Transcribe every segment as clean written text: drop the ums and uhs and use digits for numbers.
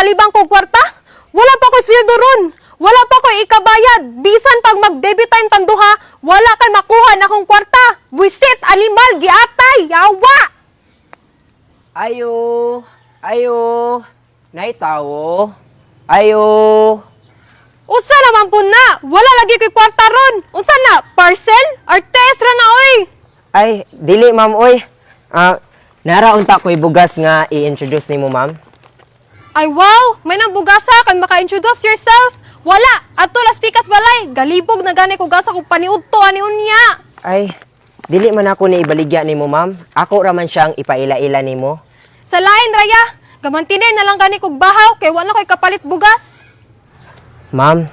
Nakalibang ko kwarta? Wala pa ko sweldo ron. Wala pa ko ikabayad. Bisan pag mag-debit time tanduha, wala kay makuha na akong kwarta. Buisit, animal, giatay, yawa! Ayo, ayo, nay tawo. Ayo. Unsa naman po na? Wala lagi ko'y kwarta ron. Unsa na? Parcel? Artes ra na oy. Ay, dili ma'am oy. Ah, nara unta ko'y bugas nga i-introduce nimo, ma'am. Ay wow, may nang bugasa kan maka-introduce yourself. Wala, ato las pikas balay. Galibog na gani ko gasa kog paniudto ani unya. Ay, dili man ako ni ibaligya nimo, ma'am. Ako ra man siyang ipaila-ila nimo. Sa lain raya, gamantiner na lang gani kog bahaw kay wala ko'y kapalit bugas. Ma'am,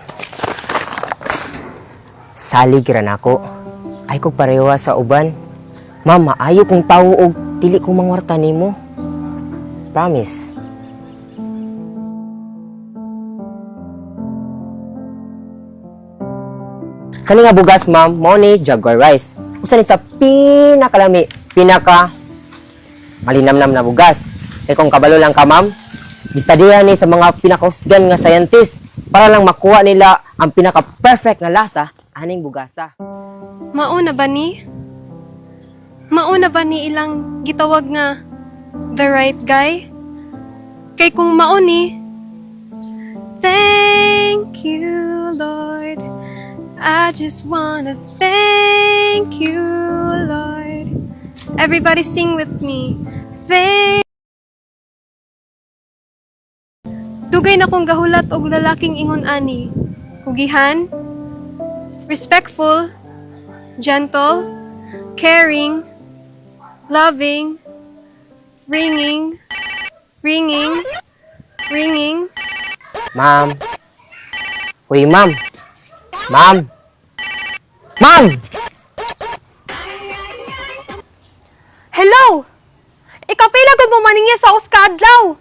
salig ra nako. Ay kog parewa sa uban. Ma'am, maayo kong tawo og dili ko mangwarta nimo. Promise. Kani nga bugas, ma'am, mao ni Jaguar Rice. Usa ni sa pinakalami, pinaka malinamnam na bugas. Kay kung kabalo lang ka, ma'am, gistadihan ni sa mga pinakausgan nga scientist para lang makuha nila ang pinaka-perfect nga lasa aning bugasa. Mauna ba ni? Mauna ba ni ilang gitawag nga the right guy? Kay kung mauni, thank you, Lord. I just wanna thank you, Lord. Everybody sing with me. Thank. Dugay na kong gahulat og lalaking ingon ani. Kugihan, respectful, gentle, caring, loving, ringing, ringing, ringing. Ma'am. Uy, ma'am. Ma'am. Ma'am! Hello! Ikapila gud mo maningya sa uska adlaw.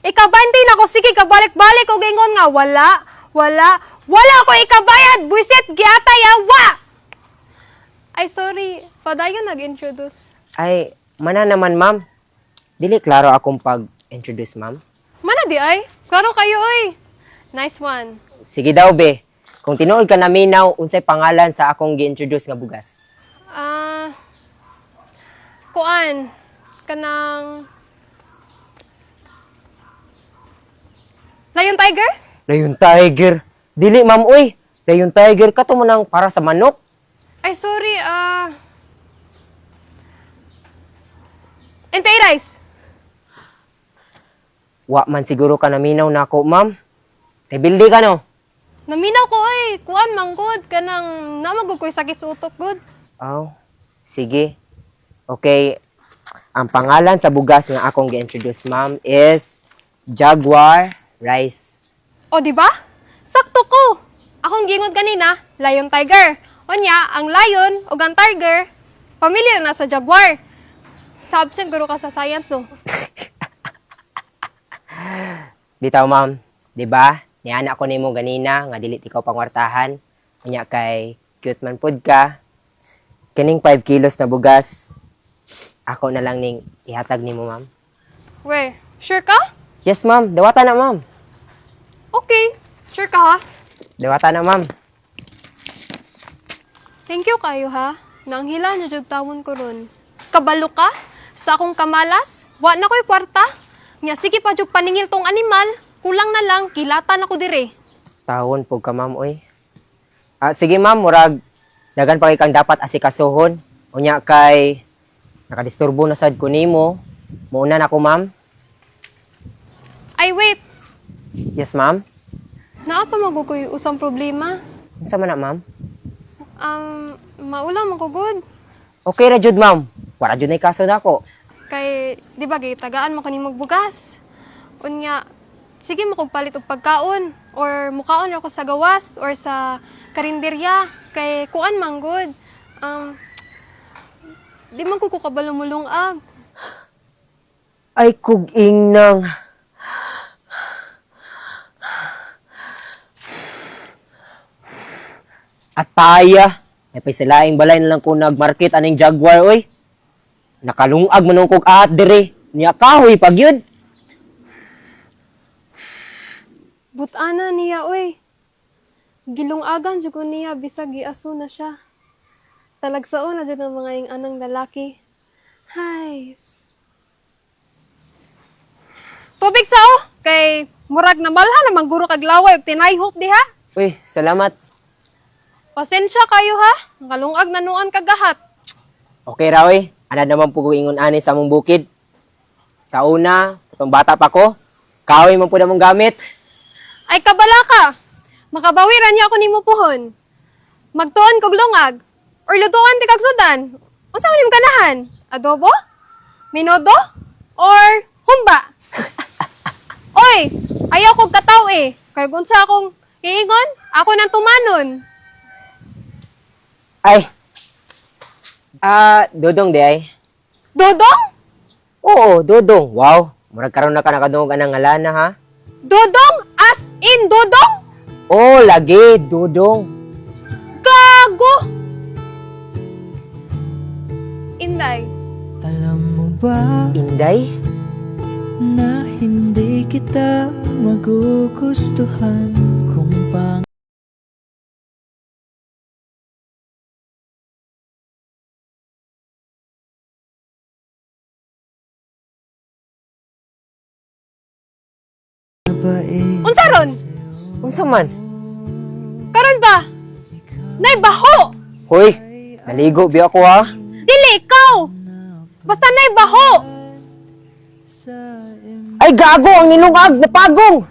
Ikabantay na ko sige kabalik-balik og ingon nga wala, wala, wala ko ikabayad, buisit giatay awa. Ay sorry, padayon nag-introduce. Ay, mana naman, ma'am. Dili klaro akong pag-introduce, ma'am. Mana di ay? Klaro kayo oy. Nice one. Sige daw, be. Kung tinuod ka naminaw, unsay pangalan sa akong gi-introduce nga bugas? Ah, kuan, kanang Lion Tiger? Lion Tiger. Dili, ma'am, uy. Lion Tiger, kato mo nang para sa manok. Ay, sorry, ah. NPA Rice. Wa man siguro ka naminaw nako, ma'am. Rebelde ka, no? Naminaw ko ay, kuan manggod kanang namagod ko'y sakit sa utok gud. Aw, sige. Okay. Ang pangalan sa bugas nga akong gi-introduce, ma'am, is Jaguar Rice. O di ba? Sakto ko. Akong gingon kanina, Lion Tiger. Unya, ang lion ug ang tiger, pamilya na sa jaguar. Sa absent guro ka sa science no. Bitaw, ma'am. 'Di ba? Niana ko nimo ganina nga dili ikaw pangwartahan. Unya kay cute man pud ka. Kining 5 kilos na bugas, ako na lang ning ihatag nimo, ma'am. We, sure ka? Yes, ma'am. Dawata na, ma'am. Okay, sure ka ha? Dawata na, ma'am. Thank you kayo ha. Nanghila na jud tawon ko ron. Kabalo ka? Sa akong kamalas? Wa na ko'y kwarta. Nya sige pa jud paningil tong animal. Kulang na lang, kilatan ako dire. Tawon pud ka, ma'am, oy. Ah, sige, ma'am, murag dagan pa kay kang dapat asikasuhon. Unya kay nakadisturbo na sad ko nimo. Muuna na ko, ma'am. Ay wait, Yes, ma'am. naa pa magukoy usang problema. Unsa man na, ma'am? Maulaw man ko gud. Okay ra jud, ma'am. Wala jud nay kaso nako. Kay di ba gitagaan mo kani magbugas. Unya sige mo kog palit og pagkaon or mukaon ra ko sa gawas or sa karinderya kay kuan man gud. Di man ko kabalo mulungag. Ay kug ingnang. Ataya. Ay pay balay na lang ko nagmarket aning Jaguar oy. Nakalungag man kog aat dire. Niya kahoy pag yun. Butana niya oy. Gilungagan jud ko niya bisag giaso na siya. Talagsaon na jud ang mga ing-anang lalaki. Hays. Tubig sa oh, kay murag na malha na mangguro kag laway og tinayhop diha. Uy, salamat. Pasensya kayo ha. Kalungag na nuan kagahat. Okay ra oy. Ana naman po ko ingon ani sa among bukid. Sa una, katong bata pa ko, kahoy man po na mong gamit. Ay kabala ka. Makabawi ra niya ako nimo puhon. Magtuon kog lungag or lutuan ti kag sudan. Unsa man imong ganahan? Adobo? Minodo? Or humba? Oy, ayaw kog kataw eh. Kay kung unsa akong iingon, ako nang tumanon. Ay. Ah, dodong di ay. Dodong? Oo, dodong. Wow, murag karon na ka nakadungog anang ngalana ha. Dodong as in dodong? Oo, lagi dodong. Gago! Inday, Alam mo ba Inday? na hindi kita magugustuhan kung pang Mabait unsa ron? Unsa man? Karon ba? Nay baho! Hoy, naligo bi ako ha. Dili ikaw! Basta nay baho! Ay gago ang nilungag napagong.